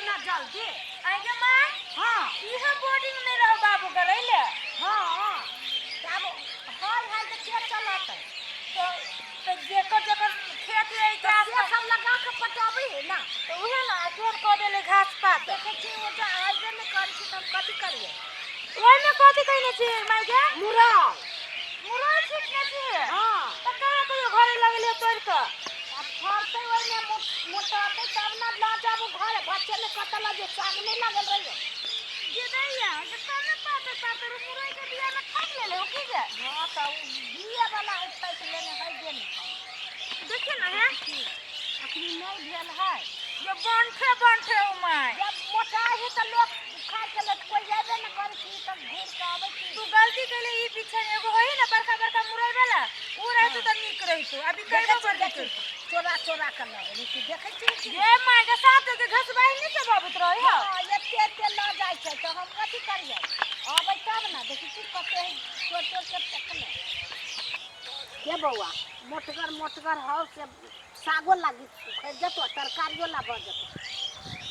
ना जल्दी। आगे माँ। हाँ। इहे बोर्डिंग में रहो बाबू करैले। हाँ, तब हल है तऽ के चलतै? तो जेकर जेकर खेत है तऽ से सब लगा के पटबै है ना। तो उहे ना केहन कऽ देले घास पात। देखै छी ओ जे आइबे नहि करै छी तऽ हम कथी करियै? ओहिमे कथी कयने छी माय गे? मुरइ। मुरइ छिटने छी? हाँ। तऽ कहाँ कहियो घरे लगेलियै तोड़ि कऽ? आब फड़तै ओहिमे मोटतै तब ने लऽ जाबू घरे। बच्चे ने कतऽ लऽ जे साग नहि लगल रहै। जे दैया जे कमे पातर पातर मुरइ के बिया में ठक लेले हो की गे? हाँ, तऽ ओ बिया वाला है ठकि लेने है जे नहि। देखिए ना है। अखनी नहि भेल है। जे बंठे बंठे ओ my. जब मोटाइ है तऽ लोक उखाड़ि के लेत, कोइ अयबे नहि करै छी तऽ घुरि के अबै छी। तू गलती कैले ई पीछे एगो होई ना बड़का बड़का मुरइ वाला उ रहतौ तऽ नीक रहितौ। अभी देखै कइबो छी बड़ नीक देखी रहितौ। चोरा चोरा के लऽ गेलै की देखै छी की? गे my गे साफ के घसबाही नहि चबाबैत रहै हौ। हाँ, एते एते लऽ जाइ छै तऽ हम कथी करियै? अबै तब ने। देखै छी कते है चोर चोर के फेकने। के बौआ मोटगर मोटगर हौ से सागो लागी उखड़ि जेतौ, तरकारियो ला भऽ जेतौ।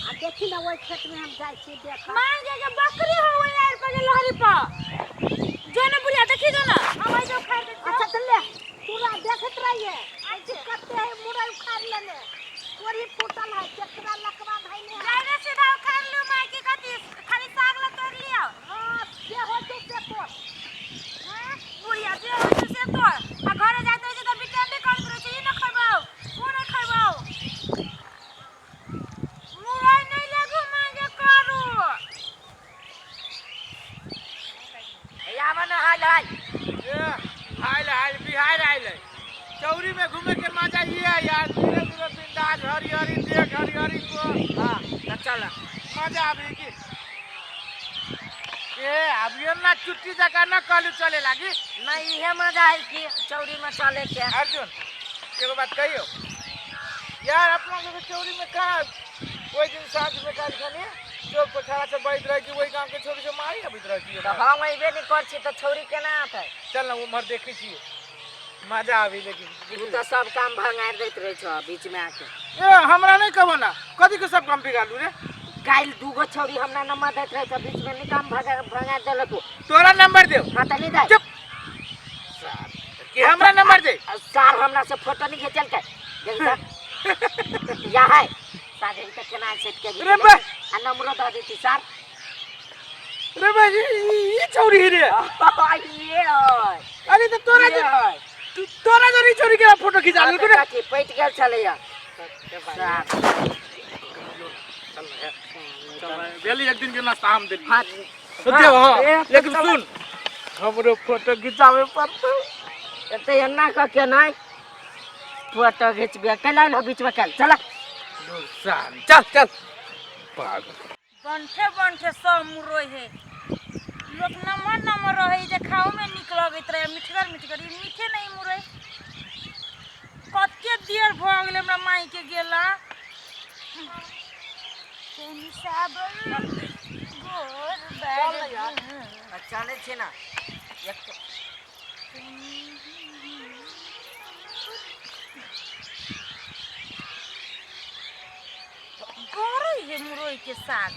आ देखी ने ओहि खेतमे हम जाइ छी देखऽ। My गे गे बकरी हो ओइ आर पर लहरी पर। जो ना बुढ़िया देखी जो ना। हम आइ जो उखाड़ दै छियौ। अच्छा तऽ ले तोरा देखैत रहिए। अच्छा कते है मुरइ उखाड़ि लेने। तोरी फूटल है केकरा लकवा धैने है। जाय रे सीधा उखाड़ लियो my की कथी खाली साग ला तोड़ लियो। हाँ, जे होइ छै से तोड़। हाँ, बुढ़िया जे होइ छै से तोड़। आ घरे जाइत रहै छै तऽ बिटेंडी करैत रहै छै ई नहि खैबौ ओ नहि खैबौ। मुरइ नहि लेगू my गे करू। आब ना हाल हाल। ए हाल हाल बिहार आयल है। चौरी में घूमे के मजा ये है यार, धीरे धीरे बिंदास हरी हरी देख हरी हरी को। हाँ तो चल मजा आबी की। ए अभी ना छुट्टी जगह ना कहलू चले लागी। नहीं ये मजा है कि चौरी में चले के। अर्जुन एगो बात कहियो यार, अपना के चौरी में कहाँ ओहि दिन साँझ में काल खनी चौक पर खड़ा से बैठ रही कि वही गांव के छोरी से मारी अबैत रही। तऽ हम अइबे नहीं कर छी तऽ छौरी केना आतै? चल ना उम्हर देखै छियै मजा आबी। लेकिन तू तऽ सब काम भंगारि दैत रहै छह बीच में आके। ए हमरा नहीं कहबो ना कथी के सब काम बिगाड़लू रे? काल्हि दूगो छौरी हमरा नंबर दैत रहै तऽ बीच में नहीं काम भंगा देलक तू। तोरा नंबर देव? हाँ तऽ नहीं दे। चुप कि हमरा नंबर दे। सार हमरा से फोटो नहीं खींचलकै देख तऽ या है सार तऽ केना सेट के रे बा आ नंबरो दऽ देती सार। रे भाई ई छौरी रे। ये है। अरे तो तोरा ये है। तोरा जो छौरी के फोटो खिंचा लेलको रे। कथी पैट गेल छलैया सार। चल ना चल भेली एक दिन के नाश्ता हम देली। हाँ देव। हाँ ए, लेकिन सुन हमरो फोटो खिंचावे पड़तौ। एते एना कऽ के नहि फोटो घिचबे कैला ने बीच में कैल चल। चल चल पागल। बंठे बंठे सब मुरइ है। लोक नमहर नमहर रहै जे खाओ में नीक लगैत रहे मिठगर मिठगर। ई मीठे नहीं मुरइ। कते देर भऽ गेलै हमरा माई के गेला। तनी साबर गोर चल ना यार। चलै छी ना एक गरई है मुरई के साग।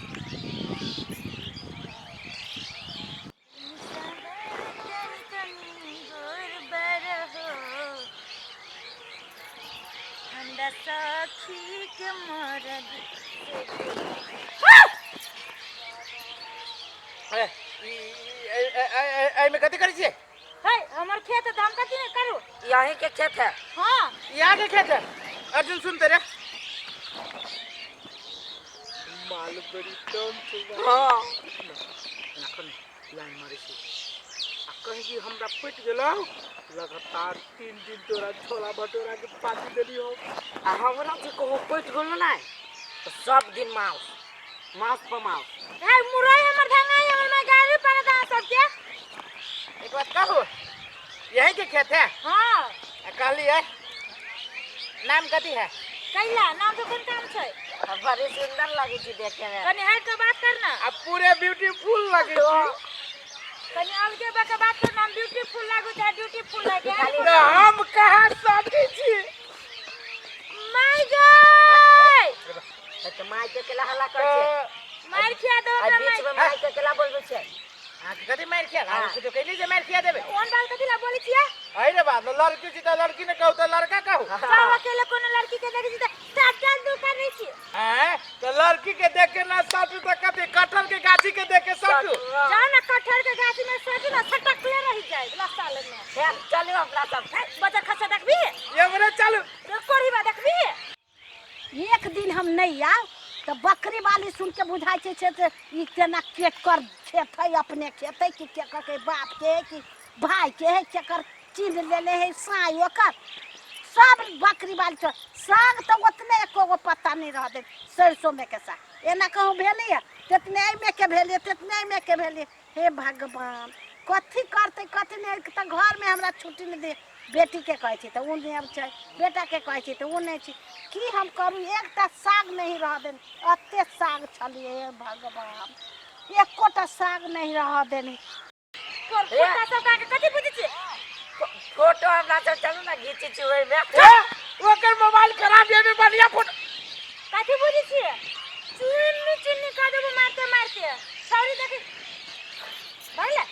हमरा सखी के मरद। एहिमे कथी करै छियै? है हमर खेत है तऽ हम कथी नहि करू? यहीं के खेत है। हाँ यहाँ के खेत है। अर्जुन सुन तेरे माल बड़ी कम छै। हाँ एखन लाइन मारै छी आ कहीं कि हमरा पटि गेलौ लगातार 3 दिन तोरा छोला भटूरा के पार्टी देलियौ। आ हमरा जे कहू पटि गेलो ने तऽ सब दिन माउस माउस पर माउस। है मुरई हमर धंगाई हमर माय गाड़ी पड़त अहाँ सबके। एक बात कहू यही के खेत है? हाँ। आ कहली है नाम कथी है? कैला नाम तो कोन काम छै? बड़ी सुंदर लगे छी देखे में। कनी हट के बात कर ना। आ पूरे ब्यूटीफुल लगे छी। कनी अलगे बा के बात कर ना। हम ब्यूटीफुल लागू चाहे ब्यूटीफुल लागे। तऽ हम कहाँ साथी छी? My गय तऽ माय के केला हल्ला करै छै? मार खिया देबो आ अपना बीच माय में माय के केला बोलबै छै? अहाँके कथी मारि खिया? हाँ। कुछो कैली जे मारि खिया देबै? ओन बात कथी ला बोलै छियै? अरे रे बाप, लड़की छी तऽ लड़की ने कहू तऽ लड़का कहू? सब अकेले कोनो लड़की के देखै छी तऽ साटा दुकान नहीं छी। आँय, तऽ लड़की के देख के ना सटू तऽ कथी कटहल के गाछी के देख के सटू? जाओ ना कटहल के गाछ में सटू ना, सटकले रह जाए लस्सा में। फेर चलू अपना सब। बच्चा खसा देखबी? एमरे चलू। कोरी बा देखबी? एक दिन हम नहीं आउ तऽ बकरी वाली सुन के बुझाइ छै छै जे ई केना केकर खेत है, अपने खेत है कि केकर के बाप के है कि भाई के है, केकर चिन्ह लेले है साई ओकर सब बकरी वाली छै। साग तऽ ओतने एको गो पत्ता नहीं रह दे सरसों में के साग एना कहूँ भेलैए तेतने एहिमे के भेलियै तेतने एहिमे के भेलियै। हे भगवान, कथी करतै कथी नहि? तऽ घरमे हमरा छुट्टी नहि दे। बेटीके कहै छी तऽ ओ नहि अबै छै, बेटाके कहै छी तऽ ओ नहि छै। की हम करू? एकटा साग नहीं रह देन, एते साग छलियै। हे भगवान, एकोटा साग नहीं रह देनी। कुत्ता सब का कथी बुझै छी? फोटो हमरा सब चलू ना घीचै छी ओहिमे। ए, ओकर मोबाइल खराब ये बढ़िया फोटो। कथी बुझै छी? चुन्नी चुन्नी कर देबो मारते मारते। छौरी देखी भइले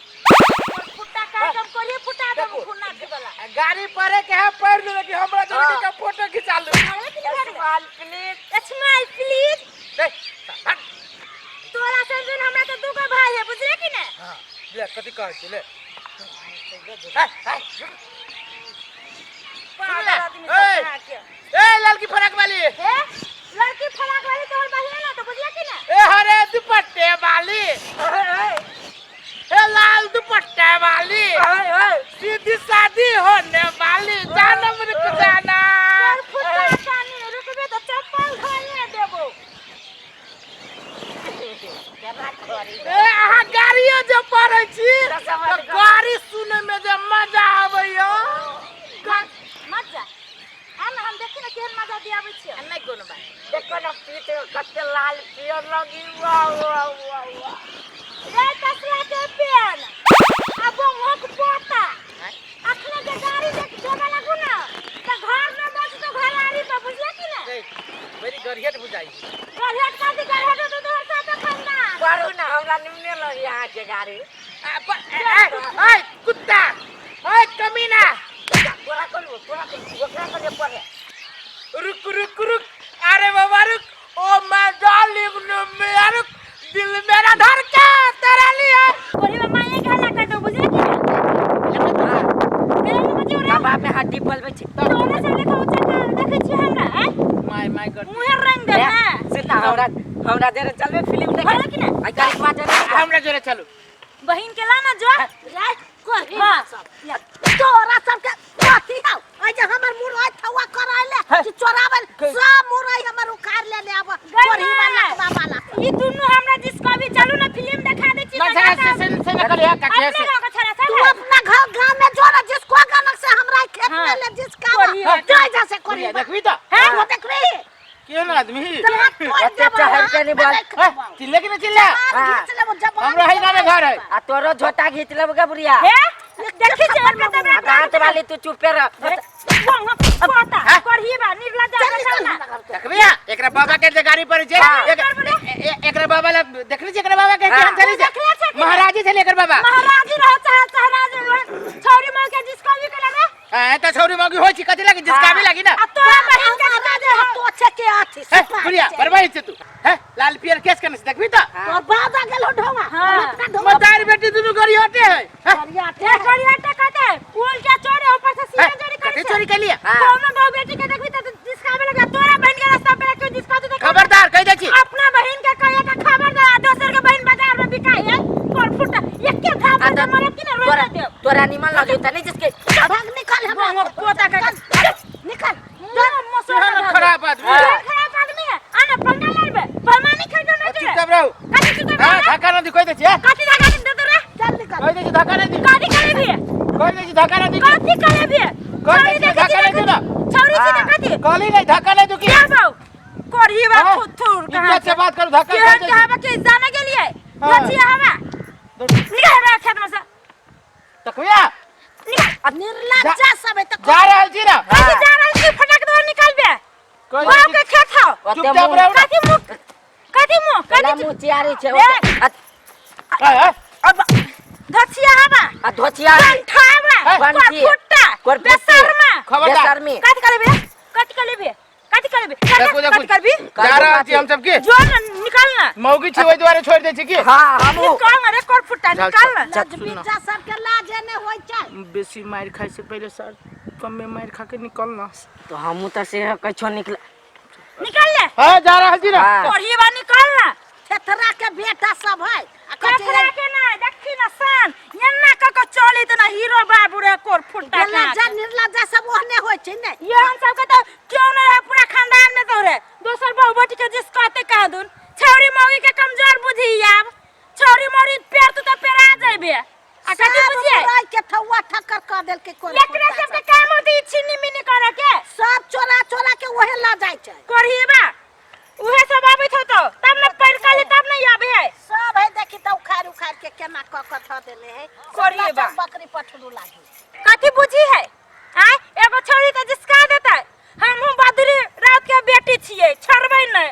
फुट्टा काटम कोरिए फुटा देबो खुन्ना के वाला। गाड़ी परे के है पढ़ लू कि हमरा जोड़ी के फोटो खिंचा लू। Smile please, smile please. ए, हट। तोरा से हमरा तो दूगो भाई है, बुझले कि ने? हां, ले कथी कहै छी ले। हाय हाय, पागल आदमी ए। सब कहाँ के। ए लड़की फराक वाली। हे लड़की फराक वाली तोहर बहिन ना तो, बुझले कि ने? ए हरे दुपट्टे वाली, ए लाल दुपट्टे वाली, सीधी शादी होने वाली, जाना मेरे को जाना। तोर फुट्टा कानी रुकबे तो चप्पल धोइए देबो। केना करी? ए अहाँ गाड़ियो जे पढ़ै छी तऽ समझ तऽ गाड़ी सुनै में जे मजा आबैया। मजा आ ना, हम देखी ना केहन मजा दियाबै छियै। नहि कोनो बात। देखो ना पीठ कते लाल पियर लगी। वाह वाह वाह वाह। रे तसला के पेन आ बंगक पोता, अखने के गाड़ी देख देबे लागू ना त घर न बच तो घर आरी पर, बुझले कि ने? ए, मेरी गरियट बुझाई। गढ़ेट का दी गढ़ेट तो तोहर साथ खाना पढ़ू ना, हमरा निमने लगी अहाँके गाड़ी। आ, प- ए, ए, ए, कुत्ता, ए कमीना। तोरा करू, तोरा करू, ओकरा करिए पढ़े। रुक रुक रुक, अरे बाबा रुक। ओ मैं डार्लिंग मेरा रुक, दिल मेरा धड़का तेरे लिए। कोरी मामा ये हल्ला कर दो, बुझले कि ने? मेरा न बजियो रे। बाप में हड्डी पलबै छै। तोरा सब लेखा ऊंचा देखै छी हमरा हैं? माय माय कर। मुहे रंग दे ना। सुन ना, हमरा हमरा जरे चलबे फिल्म देखे? भले कि ने? आ गाड़ी बाजे हमरा जोरे चलू। बहिन के ला ना जो। रे कोरी हाँ। सब या, तोरा सबके कथी हौ? ऐ जे हमर मुरई थौआ कराइले कि चोराबल सब मुरई हमर उखाड़ ले ले आब गई कोरी माँ। वाला वाला। ई दुनू हमरा जिसको भी चलू ना फिल्म देखा दे छी। ना से से से ना करिया काके अपने से। गांव के छोरा सब तू है। अपना घर गांव में जो ना जिसको गानक से हमरा खेत हाँ। में ले जिसका कोरी बा। जाय जा से कोरी बा। देखबी तऽ हैं वो देखबी? केहन आदमी। तोरा तोड़ ओते देबो। चहर के नहीं बोल। ए, चिल्ले कि नहीं चिल्ले? हाँ। घीच लेबो जबान। हमरा है ना घर है। आ तोरो झोटा घीच लेब गे बुढ़िया। हे देखी छी ओकर तबरा। आ दांत वाली तू चुपे रह। पोता कोरी बा निर्लज्ज चल आदमी निकल ना। हमरा घर से। देखबी एकरा बाबा के जे गाड़ी पर छै। हाँ। एकरा बाबा ला देखली छै, एकरा बाबा के हाँ। केहन छली छै? देखले छै कि? महाराजी छली एकर बाबा। महाराजी रह चाहे सहराज रह, छौरी माँ के जिसको भी के लगे। ए त छौरी मौगी होय छै कथि लागी जिसका भी लागी ना। आ तोरा बहिन के जिसका दे आ तो छे के अथी हे सुपा बुढ़िया छै। बर्बाद छै तू। हे लाल पियर केस करने से देखबी त तोर बाबा गेलो ढोवा। हाँ। हम अपना ढोवा। मतार बेटी दुनू गरी हटे है। हे, करिया ए करिया कहते उल्टा चोरी ऊपर से हे, सीधा चोरी कथि करे। चोरी कैलिए? हाँ। कोनो दो बेटी के देखबी त जिसका लगा तोरा बहिन के रास्ता पे क्यों जिसका तो खबरदार कह दै छी। अपना बहिन के कहिए त खबरदार, दोसर के बहिन बाजार में बिकाई है पर फुटा एके घाव आ पर त मरब कि ना तोरा रोक देब। तोरा निमन लगी त नहीं जिसके। भाग निकल हमरा मोह पोता के निकल। मसोड़ा केहन खराब आदमी। हाँ। खराब आदमी है। आना पंगा लड़बे बेईमानी खेलबे ना जे। चुपचाप रहू। कथी चुपचाप हां रहू? धक्का न दी कह दै छी। हे, कथी धक्का दे दे रे? चल निकल। कह दै छी धक्का न दी। कथी करे भी? कह दै छी धक्का न दी। कथी करे भी? कह छौरी दै छी देखै धक्का छी न दी ना। छौरी छी हाँ। त कथी? कहली नहीं धक्का नहीं दू की। क्या बाऊ कोरी बा हाँ। थुथुर कहां इज्जत से बात करू धक्का केहन कह दै छी। कहबा के जाने के लिए हाँ। लची हवा निकल हमरा खेत में से। तकबिया निकल। निर्लज्जा सब है त जा रहल छी ना। कथी जा रहल छी? फटक दो निकलबे। कहै बाप के खेत हौ। ओते चुपचाप मुँह रहू ना। कथी मुँह, कथी मुँह, कला कथी मुँह चियारी छै ए! ओते ए, ए, अब धोछिया हवा आ धोचिया कंठावा ए, बंठी। कोरफुट्टा कोरफुट्टी। बेशर्मा। खबरदार। बेशर्मी। कथी करबे, कथी करबे, कथी करबे, देखू देखू कथी करबी? जा रहल छी हम सबके। जो न निकाल ना। मौगी छी ओहि दुआरे छोड़ि दै छी की? हाँ हमहूँ। निकाल ना रे कोरफुट्टा, चल, निकाल ना। चल, लजबिज्जा सबके लाजे नहि होइ छै। बेसी मारि खाइ से पहिले सर कमे मारि खा के निकल ना। तो हमहूँ तऽ से कछो निकल निकाल ले। हाँ जा रहल छी ना। हाँ। कोढ़ीबा निकाल ना। थेथरा के बेटा सब है आ कहै छै, कपड़ा के ना देखी ना सान एन्ना क के चली त ना हीरो बाबू रे कोर फुट्टा बेलज्जा निर्लज्जा सब ओहने होइ छै ने। ये हम सबके तो क्यों न रहे पूरा खानदान में तो रहे दोसर बहु बेटी के जिस कहते कह दून छौरी मौगी के कमजोर बुझी आब छौरी मौरी पेड़ तू तो पेड़ा जेबे आ कथी सब बुझिए मुरई के ठौआ ठक्कर कऽ देलकै कोन एकरा सबके काम होती छिन्नी मिन्नी करे के। सब चोरा चोरा के ओहे लऽ जाइ छै। कोढ़ीबा उहे सब आबैत होतो तब न पढ़ के तब न आबे है। सब है देखी त उखाड़ उखाड़ के केना क क धऽ देने है। सब कोढ़ीबा। लचक बकरी पठरू लागी। कथी बुझी है आय एगो छोरी त जिसका देता हमहू बदरी रात के बेटी छियै छोड़बै नै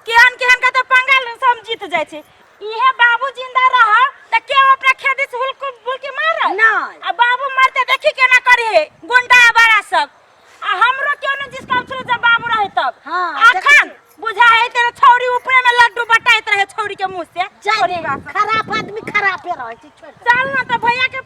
केहन केहन के त पंगा सब जीत जाइ छै। इहे बाबू जिंदा रह त के अपना खेत से हुलकु बुलकी मार नै। आ बाबू मरते देखी केना करे है गुंडा आवारा सब आ हमरो क्यों ने जिसका छलो जब बाबू रहे तब। हाँ, अखन बुझा है तेरे छौरी ऊपरे में लड्डू बटाइत रहे छौरी के मुंह से। जाय छोरी दे, बाप। खराब आदमी खराबे रहै छै, छोड़ दे। चल ना त भैया के